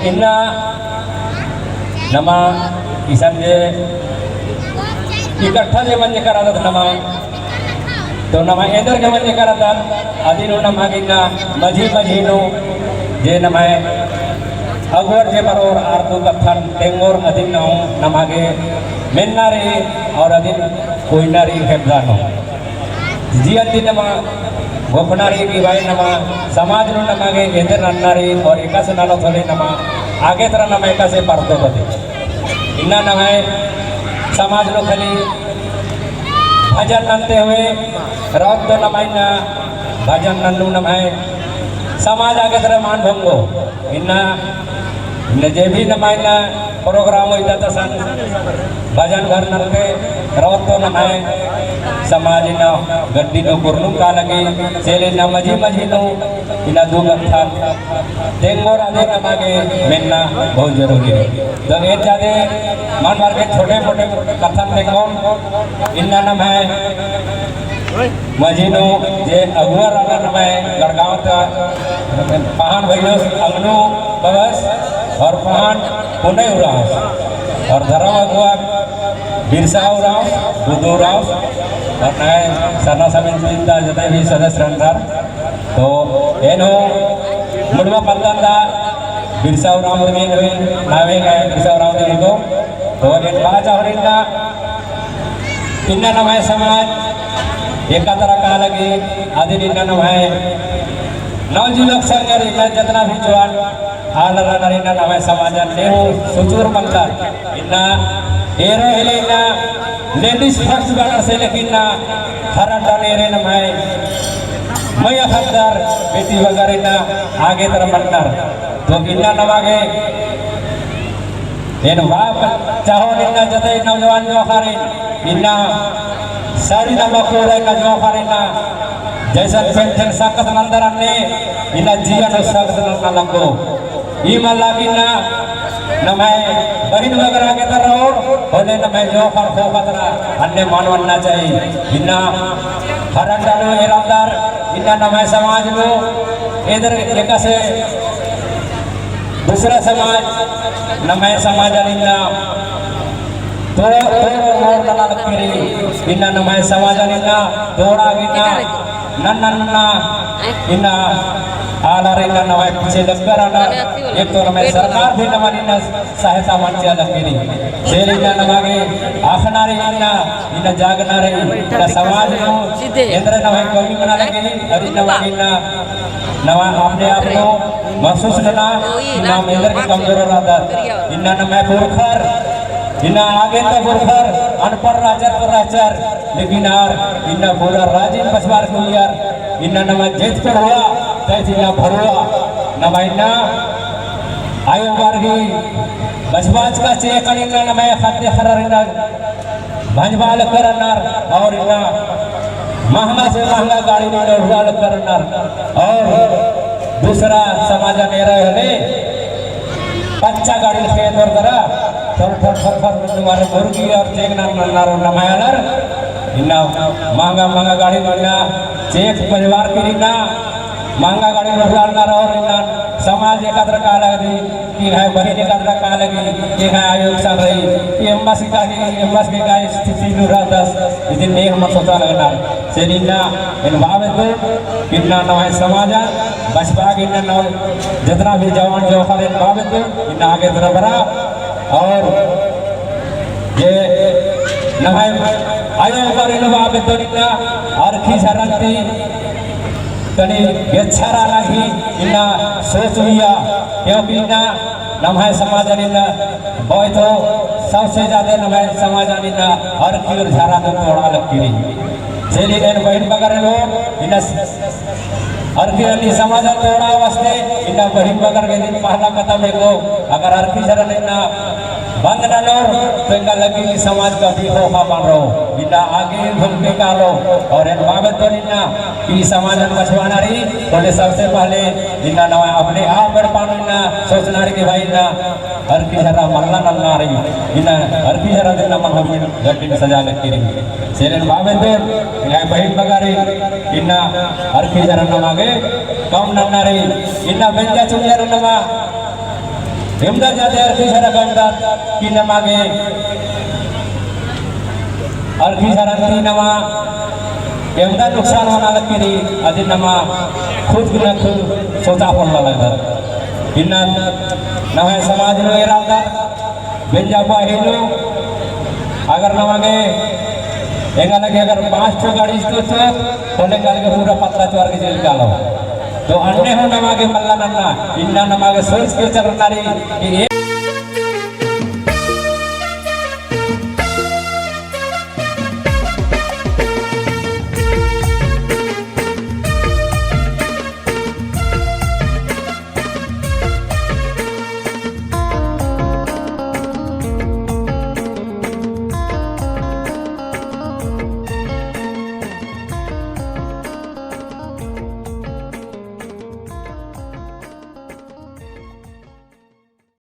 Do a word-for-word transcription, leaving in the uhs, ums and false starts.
इन्ना नमा इसन जे इकट्ठा जे मंजका रअदत नमा, तो नमा एन्देर गे मंजका रअदत, अदिन हूँ नमा गे इन्ना मझी मझी नू जे नम्है अगुवर जे बरओर आर दू कत्थन तेंगोर अदिन हूँ नमा गे मेन्ना रई और अदिन कोइना रई हेब्दा नू। जियन ती नमा गोखना रई कि भाई नमा समाज नू नमा गे एन्देर नन्ना रई और एकासे ननोत होले नमा आगे तरा नमा एकासे परतो बदे। इन्ना नम्है समाज नू खाली भजन नन्ते हुए रअदत तो नमा इन्ना भजन नन्नू नम्है समाज आगे तरा मान भंगो। इन्ना, इन्ना जे भी नमा इन्ना program होई ता तसन भजन भर नन्ते रओत तो नम्है समाज इन्ना गड्डी नू कुरनुम का लगी, से ले इन्ना मझी मझी नू इन्ना दू कत्थन तेंगोर अदिन नमा गे मेन्ना बहुत जरूरी है। तो एन जादे मन भर के छोटे मोटे कत्थन तेंगोन। इन्ना नम्है मझी नू जे अगुवर रअनर नम्है गढ़गाँव ता पहान भइयोस अंगनू बबस और पहान पुनई उराँवस और धरम अगुवर बिरसा उराँवस, बुधु उराँवस और नम्है सरना समिति ता जते भी सदस्य रअनर। तो एन हूँ मुड़मा पद्दन ता बिरसा उराँव दिम एन हूँ नावे गा बिरसा उराँव दिम को। तो एन बाचा होरिन ता इन्ना नम्है समाज एकतरा का लगी, अदिन इन्ना नम्है नवजुवक संघर इन्ना जतना भी जवान आलर रअनर इन्ना नम्है समाजन नेहू सुचूर मंतर। इन्ना एरो हेले इन्ना ladies first बअनर से लेकिन इन्ना हर अड्डा नू एरे नम्है मइय्याँ ख़द्दर बेटी बगर इन्ना आगे तरा मन्नर। तो इन्ना नमा गे एन बाप चाहो इन्ना जते नौजवान जोंख़र इन्ना साड़ी नमा कोड़ा इन्ना जोंख़र इन्ना जैसन पेंशन सकत नन्दर अन्ने इन्ना जिया नू सकत नन्ना लग्गो। ई मल्ला कि इन्ना नम्है बहिन बगर आगे तरा रओर होले नम्है जोंख़र ख़ोख़ा तरा अन्ने मल मन्ना चाही। इन्ना हर अड्डा नू एरादर इन्ना नम्है समाज नू एन्देर एकासे दूसरा समाज, नम्है समाजन इन्ना तो-, तोड़ मोड़ नना लगी रई। इन्ना नम्है समाजन इन्ना तोड़ा गे इन्ना नन्ना नन्ना इन्ना आलर इन्ना नम्है पीछे लग्गर रअनर। एक तो नम्है सरकार भी नमन इन्ना सहायता मंजा लगी रई। से ले इन्ना नमा गे अख़ना रई इन्ना, इन्ना जागना रई, इन्ना समाज नू एन्देर नम्है कमी मना लगी रई, अउर इन्ना नमा गे इन्ना नमा अपने आप नू महसूस नना कि नाम एन्देर गे कमजोर रअदत। इन्ना नम्है पुरखर, इन्ना आगे ता पुरखर अनपढ़ रहचर तो रहचर, लेकिन आर इन्ना पूरा राजिन बछाबअर की उइयर, इन्ना नमा जेत पढ़ुआ, तैत इन्ना भरुआ, नमा इन्ना आयो बारगी बछाबचका चेकन इन्ना नम्है ख़द्द ख़र्रर इन्ना भंजबआ लक्कर रअनर और इन्ना महंगा से महंगा गाड़ी नू उड़आ लक्कर रअनर और दूसरा समाजन एरा होले कच्चा गाड़ी खेत और तरा थर थर थर थर नू मारे मुर्गी और चेक नन्नर नम्है आलर इन्ना महंगा महंगा गाड़ी नू इन्ना चेक परिवार के इन्ना महंगा गाड़ी नू उड़आ लक्कर और इन्ना समाज एकत्र का लगी कि एंग्है बहिन एकत्र का लगी, कि एंग्है आयो एकसन रई, कि एम्बस गे का, एम्बस गे का स्थिति नू रअदस, इदिन नेग मल सोचा लगनर। से इन्ना एन बआ बेद्दोन, इन्ना नम्है समाजन बछाबआ गे इन्ना नम्है जतना भी जवान जोंख़र एन बआ बेद्दोन, इन्ना आगे तरा बरआ, और जे नम्है आयो बारी नू बआ बेद्दोन इन्ना अरखी झरन ती तनी गेच्छा रअना ही इन्ना सोच उइया, क्योंकि इन्ना नम्है समाजन इन्ना बओय तो सबसे ज्यादा नम्है समाजन इन्ना अरखी और झरा तो तोड़आ लगी रई। से ले एन बहिन बगर एगो इन्ना अरखी अन्नी समाजन तोड़आ वास्ते इन्ना बहिन बगर गे इदिन पहला कदम एगो अगर अरखी झरन इन्ना बंद ननोर तो एंगा लगी कि समाज का भी ख़ोख़ा मल रओ, इन्ना आगे घूम के कालो और एन बआ बेद्दोन इन्ना कि समाजन बछाबअना रई, होले सबसे पहले इन्ना नम्है अपने आप एड़पा नू इन्ना सोचना रई कि भाई इन्ना अरखी झरा मल्ला नन्ना रई, इन्ना अरखी झरा दिम नमन होरमिन गड्डिन सजआ लगी रई। से ले एन बआ बेद्दोन, एंग्है बहिन बगर रई, इन्ना अरखी झरा नमा गे कम नन्ना रई, इन्ना बेंजा चुंजा नमा एवंदा जादे अरखी झरा का एवंदा कि नमा गे अरखी झरा ती नमा एवंदा नुकसान होना लगी रई, अदिन नमा खुद गुना खुद सोचा पोल्ला लगदत। इन्ना नम्है समाज नू एरा लगदत, बेंजा पहें नू अगर नमा गे एंगा लगे अगर पाँच ठो गाड़ी तो, तो होले एंगा लगे पूरा पतरा चोर के जेल कालो। तो अन्ने हूँ नमा गे मल्ला नन्ना, इन्ना नमा गे सोच के चलना रई कि